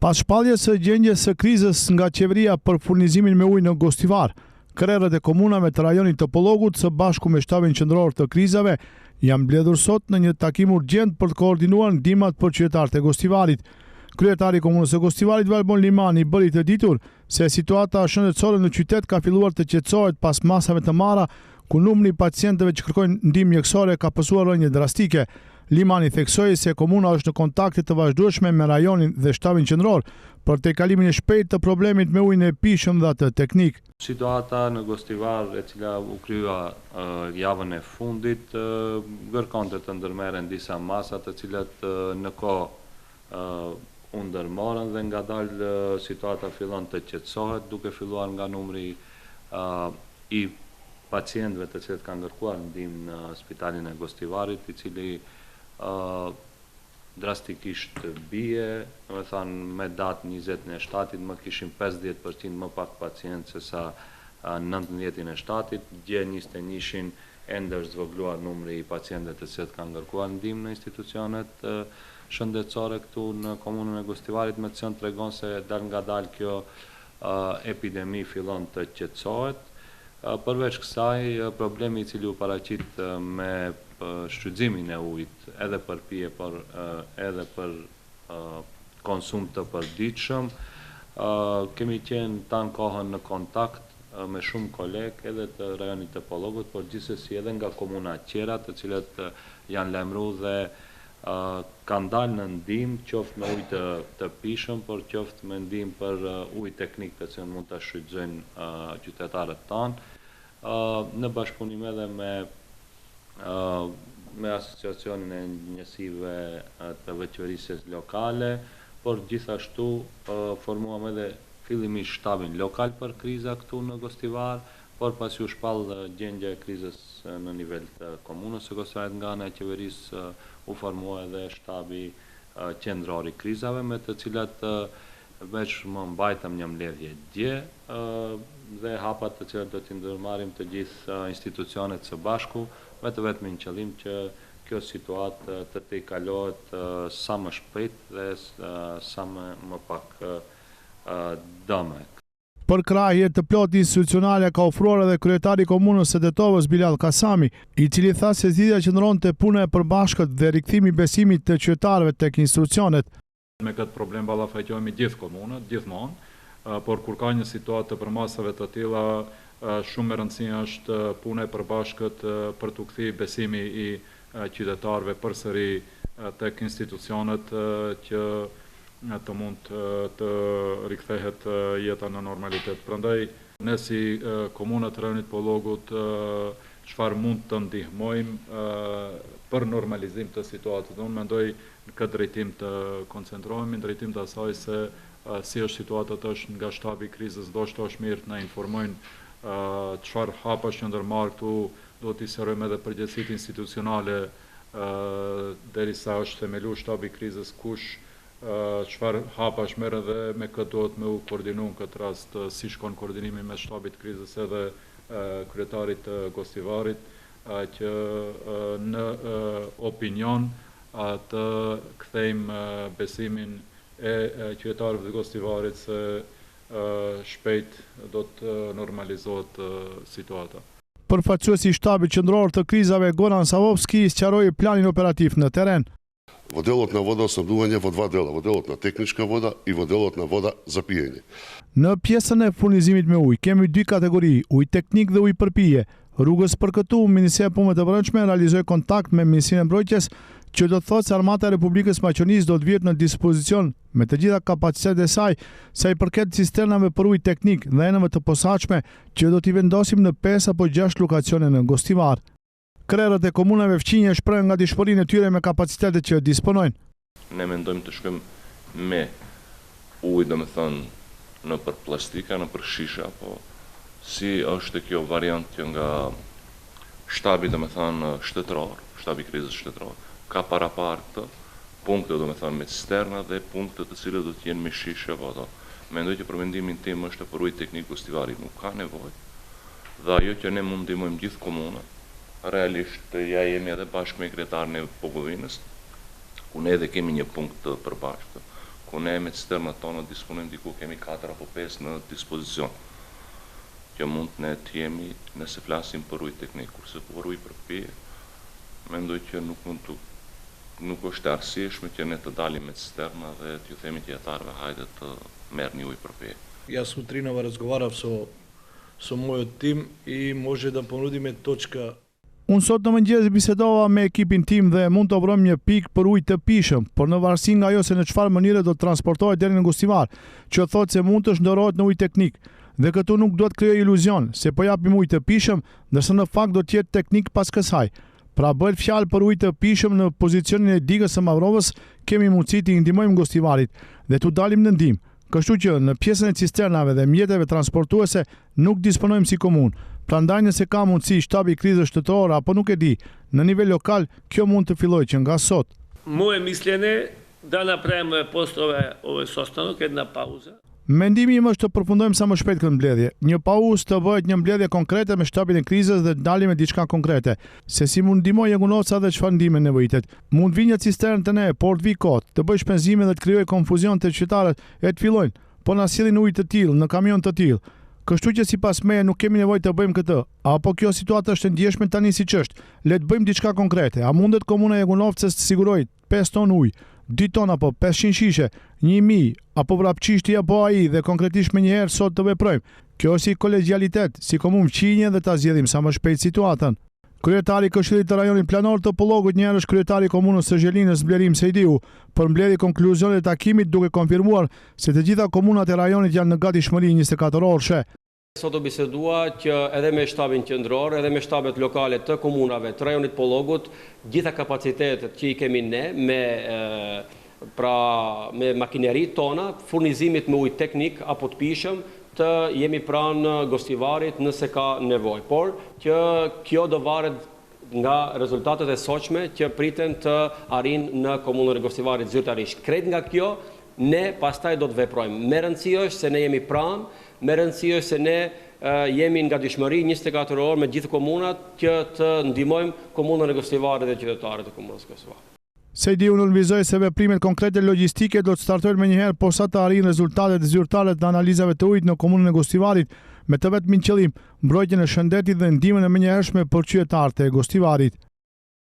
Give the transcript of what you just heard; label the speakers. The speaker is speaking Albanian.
Speaker 1: Pas shpalljes së gjendjes së krizës nga qeveria për furnizimin me ujë në Gostivar, krerët e komunave të rajonit të Pollogut së bashku me Shtabin Qendror të Krizave janë mbledhur sot në një takim urgjent për të koordinuar ndihmat për qytetarët e Gostivarit. Kryetari i Komunës së Gostivarit Valbon Limani bëri të ditur se situata shëndetësore në qytet ka filluar të qetësohet pas masave të marra ku numri i pacientëve që kërkojnë ndihmë mjekësore ka pësuar rënie drastike. Limani theksoi se komuna është në kontakte të vazhdueshme me rajonin dhe shtabin qendror për tejkalimin e shpejtë të problemit me ujin e pijshëm dhe atë teknik.
Speaker 2: Situata në Gostivar e cila u krijua javën e fundit kërkonte të ndërmerren disa masa të cilat në kohë u ndërmorën dhe ngadalë situata fillon të qetësohet duke filluar nga numri i pacientëve të cilët kanë kërkuar ndihmë në spitalin e Gostivarit, i cili drastikisht bie, domethënë me datë 20 e shtatit më kishim 50% më pak pacientë se sa 19 e shtatit, dje 21-shin ende është zvogëluar numri i pacientëve të cilët kanë kërkuar ndihmë në institucionet shëndetësore këtu në komunën e Gostivarit, me të cilën tregon se dalëngadalë kjo epidemi fillon të qetësohet. Përveç kësaj, problemi i cili u paraqit me shfrytëzimin e ujit edhe për pije, por edhe për konsum të përditshëm, kemi qenë tanë kohën në kontakt me shumë kolegë edhe të rajonit të Pollogut, por gjithsesi edhe nga komuna tjera, të cilët janë lajmëru dhe kanë dalë në ndihmë, qoftë me ujë të të pijshëm, por qoftë me ndihmë për ujë teknik të cilën mund ta shfrytëzojnë qytetarët tanë, në bashkëpunim edhe me me Asociacionin e Njësive të Vetëqeverisjes Lokale, por gjithashtu formuam edhe fillimisht shtabin lokal për kriza këtu në Gostivar, Por pasi u shpall gjendja e krizës në nivel të komunës së Gostivarit nga ana e qeverisë u formua edhe shtabi qendror i krizave me të cilat veç më mbajtëm një mbledhje dje dhe hapat të cilat do t'i ndërmarrim të gjithë institucionet së bashku me të vetmin qëllim që kjo situatë të tejkalohet sa më shpejt dhe sa më më pak dëme.
Speaker 1: Përkrahje të plotë institucionale ka ofruar edhe kryetari i Komunës së Tetovës, Bilall Kasami, i cili tha se zgjidhja qëndron te puna e përbashkët dhe rikthimi i besimit të qytetarëve tek institucionet.
Speaker 3: Me këtë problem ballafaqohemi gjithë komunat, gjithmonë, por kur ka një situatë të përmasave të tilla, shumë me rëndësi është puna e përbashkët për t'u kthy besimi i qytetarëve përsëri tek institucionet që të mund të rikthehet jeta në normalitet. Prandaj, ne si komuna të rajonit Pollogut çfarë mund të ndihmojmë për normalizim të situatës. Dhe unë mendoj në këtë drejtim të koncentrohemi, në drejtim të asaj se si është situata tash nga shtabi i krizës, ndoshta është mirë të na informojnë çfarë hapash janë ndërmarrë këtu, duhet t'i sqarojmë edhe përgjegjësitë institucionale derisa është themelu shtabi i krizës kush çfarë hapash merren dhe me kë duhet me u koordinu në këtë rast si shkon koordinimi mes shtabit të krizës edhe kryetarit të Gostivarit që në opinion të kthejmë besimin e qytetarëve të Gostivarit se shpejt do të normalizohet situata.
Speaker 1: Përfaqësuesi i Shtabit Qendror të Krizave, Goran Savovski, sqaroi planin operativ në terren.
Speaker 4: Во делот на водоснабдување во два дела, во делот на техничка вода и во делот на вода за пиење.
Speaker 1: Në pjesën e furnizimit me ujë kemi dy kategori, ujë teknik dhe ujë për pije. Rrugës për këtu, Ministria e Punëve të Brendshme realizoi kontakt me Ministrinë e Mbrojtjes, që do të thotë se Armata e Republikës së Maqedonisë do të vihet në dispozicion me të gjitha kapacitetet e saj sa i përket cisternave për ujë teknik dhe enëve të posaçme që do t'i vendosim në pesë apo gjashtë lokacione në Gostivar. Krerët e komunave fqinje shprehën gatishmërinë e tyre me kapacitetet që disponojnë.
Speaker 5: Ne mendojmë të shkojmë me ujë domethënë nëpër plastika, nëpër shisha, po si është kjo variant që nga shtabi domethënë shtetëror, shtabi i krizës shtetëror, ka paraparë këtë, punkte domethënë me cisterna dhe punkte të cilët do të jenë me shishe apo ato. Mendoj që për mendimin tim është për ujë teknik Gostivari nuk ka nevojë dhe ajo që ne mund ndihmojmë gjithë komunat, realisht ja jemi edhe bashkë me kryetarin e Bogovinës, ku ne edhe kemi një punkt të përbashkët, ku. Ku ne me cisternat tona disponojmë diku kemi katër apo pesë në dispozicion. Që mund ne të jemi nëse flasim për ujë teknik, kurse për ujë për pije, mendoj që nuk mund të nuk është e arsyeshme që ne të dalim me cisterna dhe t'ju themi qytetarëve hajde të merrni ujë për pije.
Speaker 6: Јас утринава разговарав со со мојот тим и може да понудиме точка
Speaker 1: Unë sot në mëngjes bisedova me ekipin tim dhe mund të ofrojmë një pikë për ujë të pijshëm, por në varësi nga ajo se në çfarë mënyre do të transportohet deri në Gostivar, që thotë se mund të shndërrohet në ujë teknik. Dhe këtu nuk duhet të krijoj iluzion se po japim ujë të pijshëm, ndërsa në fakt do të jetë teknik pas kësaj. Pra bëhet fjalë për ujë të pijshëm në pozicionin e digës së Mavrovës, kemi mundësi t'i ndihmojmë Gostivarit dhe t'u dalim në ndihmë. Kështu që, në pjesën e cisternave dhe mjeteve transportuese nuk disponojmë si komunë. Prandaj nëse ka mundësi shtabi i krizës shtetërore apo nuk e di, në nivel lokal, kjo mund të fillojë që nga sot.
Speaker 7: Moje mišljenje da napravimo posle ovaj sastanak jedna pauza.
Speaker 1: Mendimi im është të përfundojmë sa më shpejt këtë mbledhje. Një pauzë të bëhet një mbledhje konkrete me shtabin e krizës dhe të dalim me diçka konkrete. Se si mund ndihmojë Jagunovca dhe çfarë ndihme nevojitet. Mund të vijë një cisternë te ne, por të vijë kot, të bëjë shpenzime dhe të krijojë konfuzion te qytetarët e të fillojnë, po na sjellin ujë të tillë, në kamion të tillë. Kështu që sipas meje nuk kemi nevojë të bëjmë këtë. Apo kjo situatë është e ndjeshme tani siç është. Le të bëjmë diçka konkrete. A mundet komuna e Jagunovcës të sigurojë 5 ton ujë, 2 ton apo 500 shishe, 1000, apo Vrapçishti apo ai dhe konkretisht menjëherë sot të veprojmë. Kjo është si kolegjialitet, si komunë fqinje dhe ta zgjidhim sa më shpejt situatën. Kryetari i Këshillit të Rajonit Planor të Pollogut njëherësh kryetari i Komunës së Zhelinës Blerim Sejdiu përmbledhi konkluzionet e takimit duke konfirmuar se të gjitha komunat e rajonit janë në gatishmëri 24 orëshe.
Speaker 8: Sot u bisedua që edhe me shtabin qendror, edhe me shtabet lokale të komunave të rajonit Pollogut, gjitha kapacitetet që i kemi ne me pra me makineritë tona, furnizimit me ujë teknik apo të pijshëm, të jemi pranë Gostivarit nëse ka nevojë. Por që kjo do varet nga rezultatet e sotshme që priten të arrijnë në komunën e Gostivarit zyrtarisht. Krejt nga kjo, ne pastaj do të veprojmë. Me rëndësi është se ne jemi pranë, me rëndësi është se ne jemi në gatishmëri 24 orë me gjithë komunat që të ndihmojmë komunën e Gostivarit dhe qytetarët e komunës së Gostivarit.
Speaker 1: Sejdiu nënvizoi se veprimet konkrete logjistike do të startojnë menjëherë posa të arrijnë rezultatet zyrtare të analizave të ujit në komunën e Gostivarit, me të vetmin qëllim, mbrojtjen e shëndetit dhe ndihmën e menjëhershme për qytetarët e Gostivarit.